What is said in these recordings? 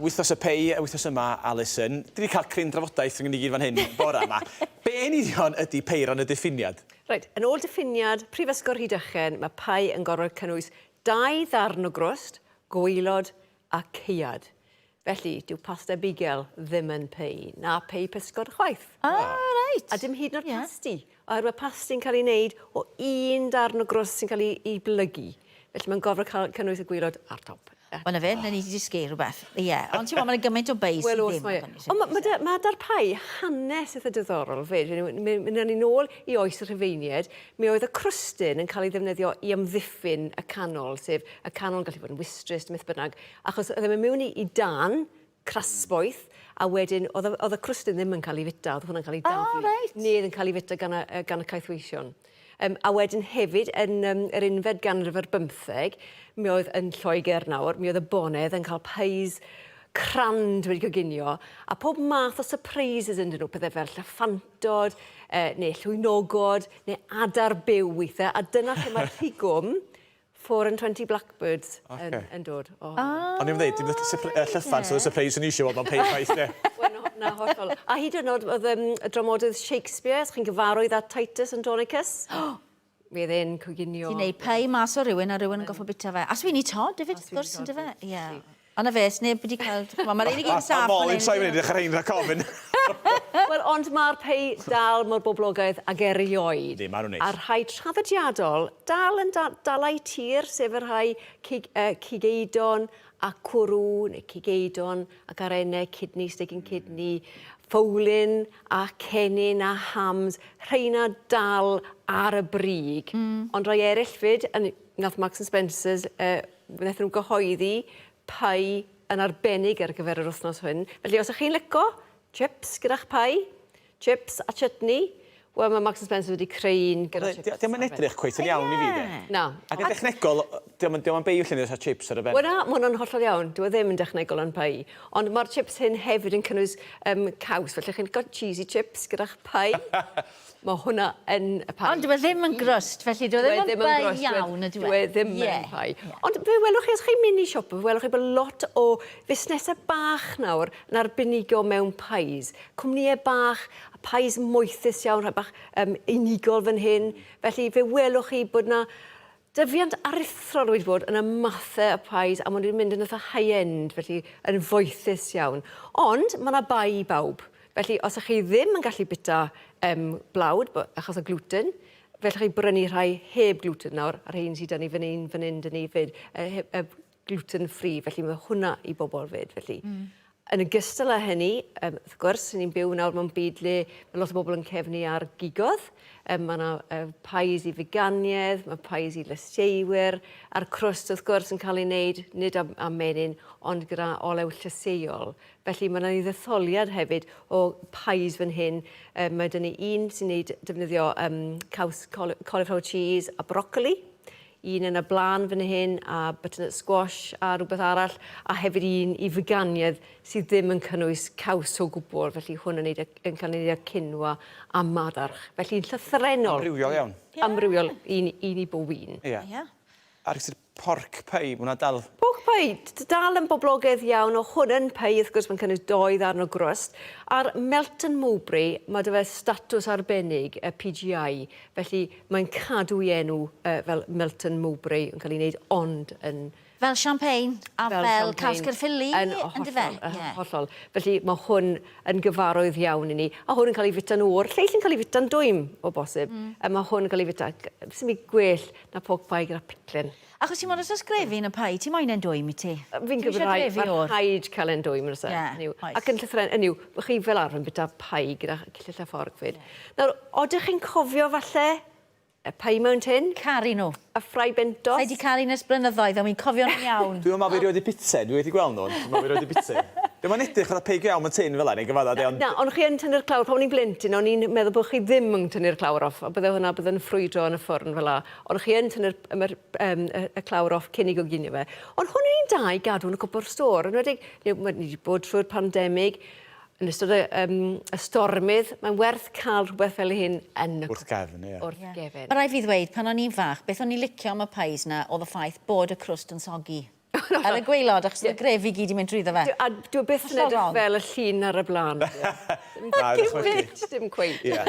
Wythnos y pei, y wythnos yma, Alison, dwi wedi cael cryn drafodaeth rhwng ni gyd fan hyn bore yma. Be yn union ydy pei ran y diffiniad? Reit, yn ôl diffiniad Prifysgol Rhydychen, mae pei yn gorfod cynnwys dau ddarn o grwst, gwaelod a caead. Felly, dyw pasta bigel ddim yn pei, na pei pysgod chwaith. Ah, reit. A dim hyd yn oed yeah. pasti, oherwydd mae pasti'n cael ei wneud o un darn o grwst sy'n cael ei, ei blygu. Felly mae'n gorfod cael cynnwys y gwylod ar top. Wel, na fe, na ni wedi dysgu rhywbeth. Ie, yeah. ond ti'n meddwl, mae'n gymaint o beis Wel, oes, mae. Ond mae ma, ma, ma darpau hanes eitha diddorol fyd. Mynd ni nôl i oes y Rhufeiniaid, mi oedd y crwstyn yn cael ei ddefnyddio i amddiffyn y canol, sef y canol yn gallu bod yn wystrys, beth bynnag, Achos oedd e'n mynd mewn i i dân crasboeth, a wedyn oedd y oedd y crwstyn ddim yn cael ei fita, oedd hwnna'n cael ei daflu. O reit. Neu oedd yn cael ei fita gan y yy gan y caethweision. Yym a wedyn hefyd yn yym yr unfed ganrif ar bymtheg, mi oedd yn Lloegr nawr, mi oedd y bonedd yn cael pies crand wedi coginio, a pob math o surprises ynddyn nhw, pethe fel llyffantod, yy neu llwynogod, neu adar byw weithe, a dyna lle mae'r rhigwm 4 and 20 blackbirds okay. yn, yn dod. Oh. Ah, O'n i'n dweud, dim llyffant oedd y surprise o'n i eisiau weld mewn pei chwaith, de. Wel, no, na, hollol. A hyd yn oed, oedd um, y dramodydd Shakespeare, os chi'n gyfarwydd â Titus Andronicus, mi oedd e'n coginio. Ti'n neud pei mas o rhywun a rhywun yn goffo bita fe. A Sweeney Todd, hefyd, wrth gwrs, yn dyfe? Ie. Ond na fe, sneb wedi cael... Mae'r unig un saff fan hyn. Mae Molly'n troi fyny, edrych ar rhein rhag ofyn. Wel, ond mae'r pei dal mor boblogaidd ag erioed. Yndi, maen nhw'n neis. A rhai traddodiadol dal yn da dalau tir, sef y rhai cig, uh, cigeidon a cwrw, neu cigeidon ac arennau, kidney, steak and kidney, ffowlyn a cennin a hams, rheina dal ar y brig. Ond rhai eraill 'fyd, yn, nath Marks and Spencer's uh, Wnaethon nhw gyhoeddi pie yn arbennig ar gyfer yr wythnos hyn. Felly os ych chi'n lico chips gyda'ch pie, chips a chutney, wel mae Marks and Spencer wedi creu un gyda chips. Dio'm yn edrych cweit yn iawn i fi de. Na. Ac yn dechnegol, dio'm yn dio'm yn beio lle os chips ar y ben. Wel na, ma' hwnna'n hollol iawn. Dyw e ddim yn dechnegol yn pie. Ond mae'r chips hyn hefyd yn cynnwys um, caws, felly chi'n lico cheesy chips gyda'ch pie. Mae hwnna yn y pie. Ond dyw e ddim yn grwst, felly dyw e ddim yn bai iawn, ydyw e? Dyw e ddim yn pai. Ond fe welwch chi, os chi'n mynd i siopa, fe welwch chi bod lot o fusnesau bach nawr yn arbenigo mewn pies. Cwmnïau bach, a pies moethus iawn, rhai bach um, unigol fan hyn. Felly fe welwch chi bod na dyfiant aruthrol wedi bod yn y mathau o pies a maen nhw wedi mynd yn eitha high-end, felly yn foethus iawn. Ond mae yna bai i bawb. Felly os ych chi ddim yn gallu bita um, blawd achos o gluten, felly chi brynu rhai heb gluten nawr, a rhein sydd 'da ni fan hyn, fan hyn 'da ni fyd, uh, heb, uh, gluten free, felly mae hwnna i bobl fyd. Felly. Yn ogystal â hynny, um, wrth gwrs, ni'n byw nawr mewn byd le mae lot o bobl yn cefnu ar gigodd. Um, mae yna uh, pies i feganiaeth, mae pies i lysieuwyr, a'r crwst wrth gwrs yn cael ei wneud nid am, am menyn, ond gyda olew llysieuol. Felly mae yna ddetholiad hefyd o pies fan hyn. Um, mae 'da ni un sy'n neud defnyddio um, caws cauliflower cheese a brocoli un yn y blaen fan hyn a butternut squash a rhywbeth arall, a hefyd un i feganiaid sydd ddim yn cynnwys caws o gwbl, felly hwn yn, neud, yn cael ei wneud â quinoa a madarch. Felly'n llythrennol. Amrywiol iawn. Amrywiol, un, un i bob un. Ie. Yeah. A'r sydd porc pie, mae hwnna dal... Pork pie, dal yn boblogaidd iawn, o hwn yn pie, wrth gwrs, mae'n cynnwys doi ddarn o grwst. A'r Melton Mowbray, mae 'da fe statws arbennig, y PGI, Felly, mae'n cadw ei enw uh, fel Melton Mowbray yn cael ei wneud ond yn... Fel champagne a fel, fel caws Caerffili, yn dyfe? Yn hollol. Felly mae hwn yn gyfarwydd iawn i ni. A hwn yn cael ei fita'n oer, lleill yn cael ei fita'n dwym o bosib. A mae hwn yn cael ei fita, sy'n mi gwell na pork pie gyda piclin. Achos ti'n meddwl os oes grefi yn y pie, ti moyn e'n dwym i ti? Fi'n gwybod rhaid, mae'n rhaid cael e'n dwym yn oes e? Yeah, Ac yn llythrennol, hynny yw, chi fel arfer yn bita pie gyda cyllell a fforc 'fyd. Nawr, odych chi'n cofio falle y pie mewn tin? Caru nhw. A ffrai bentos? Sai 'di cael un ers blynyddoedd, ond wi'n cofio nhw'n iawn. Dwi'm yn meddwl fi erioed 'di bita un, dwi wedi gweld nhw, ond dwi'm yn meddwl fi erioed 'di bita un. Dio'm yn edrych fatha pei go iawn mewn tin fel 'a, neu gyfadda de, ond... Na, ond chi yn tynnu'r clawr. Pan o'n i'n blentyn, o'n i'n meddwl bod chi ddim yn tynnu'r clawr off, a bydde hwnna, bydde'n ffrwydro yn y ffwrn fel 'a. Ond chi yn tynnu'r mae'r yym y y clawr off cyn i goginio fe. Ond hwn yn un da i gadw yn y cwpwrdd stôr, yn enwedig, you know, ni wedi bod trwy'r pandemig, yn ystod y, um, y stormydd, mae'n werth cael rhywbeth fel hyn yn y Wrth gefn, ie. Wrth yeah. gefn. Mae rhaid fi ddweud, pan o'n i'n fach, beth o'n i'n licio am y pies na oedd y ffaith bod y crwst yn soggy. Ar y gwaelod, achos oedd y grefi gyd i mynd drwyddo fe. A dwi byth yn Hollol edrych wrong. fel y llun ar y blaen. Na, dychmygu. Dim cweit. Ie.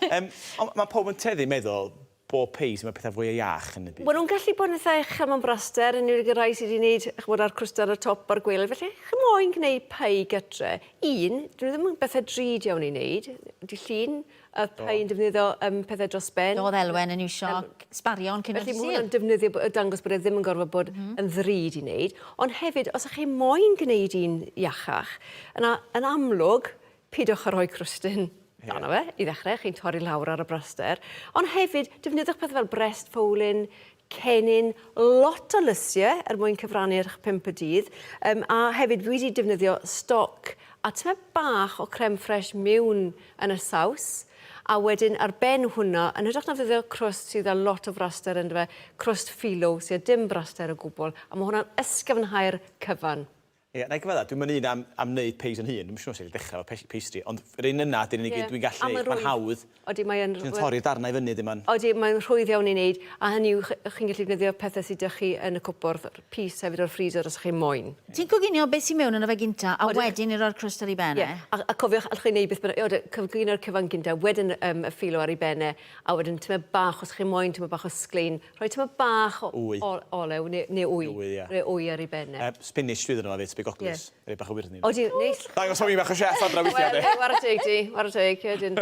Yym, ond ma' pawb yn tueddu meddwl bod peis yn y pethau fwya iach yn y byd. Maen nhw'n gallu bod yn eitha uchel mewn braster, yn enwedig y rhai sydd wedi gwneud, ch'mod, â'r crwst ar y top a'r gwaelod. Felly, chi moyn gwneud pei gytre. Un, dyn nhw ddim yn bethau drud iawn i wneud. Di llun, y pei yn defnyddio um, pethau dros ben. Doedd Elwen yn iwsio sbarion cyn Felly mae hwnna'n defnyddio, dangos bod e ddim yn gorfod bod mm -hmm. yn ddrud i wneud. Ond hefyd, os ych chi moyn gwneud un iachach, yna, yn amlwg, peidiwch â rhoi crwstyn dano fe, i ddechrau, chi'n torri lawr ar y braster. Ond hefyd, defnyddiwch pethau fel breast foaling, cennin, lot o lysiau er mwyn cyfrannu at eich pump y dydd. Um, a hefyd, dwi wedi defnyddio stoc a tymed bach o creme fraiche mewn yn y saws. A wedyn ar ben hwnna, yn hytrach na ddefnyddio crwst sydd â lot o fraster ynddo fe, crwst phyllo sydd â dim braster o gwbl, a mae hwnna'n ysgafnhau'r cyfan. Ie, na i gyfadda, dwi'm yn un am am wneud peis yn hun, dwi'm yn siŵr os wedi dechrau efo pastry, ond yr un yna 'di'r unig un dwi'n gallu neud, mae'n hawdd. Odi, mae yn... Ti'n torri'r darnau i fyny, dim ond... Odi, mae'n rhwydd iawn i wneud, a hynny yw, chi'n gallu defnyddio pethau sydd 'da chi yn y cwpwrdd, pys hefyd o'r freezer os ych chi'n moyn. Ti'n coginio beth sy'n mewn yno fe gynta, a wedyn i roi'r crwst ar ei ben e? Ie, a cofiwch, allwch chi wneud beth bynnag, odi, coginio'r cyfan gynta, wedyn y phyllo ar ei ben e, a wedyn tymed bach, os chi'n moyn tymed bach o sglein, Rhoi tymed bach o Wy. o olew neu neu wy. Neu wy, ie. Neu wy ar ei ben e. Spinach dwi iddyn nhw hefyd, sbigoglys. Ie. Rhoi bach o wyrddni. Odi, neis. Dangos bo' fi bach o chef adra weithia' de. Wel, ware teg ti, ware teg. Wedyn,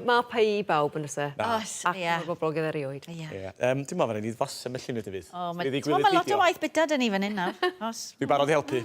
ma' pei i bawb yn does e? Oes, ie. Ac mor boblogaidd erioed. Ie. Ie. Yym, dwi'n meddwl ma' raid ni flasu ambell un wedyn fydd. O, ma' t'mod ma' lot o waith bita 'da ni fan hyn nawr. O's. Dwi barod i helpu.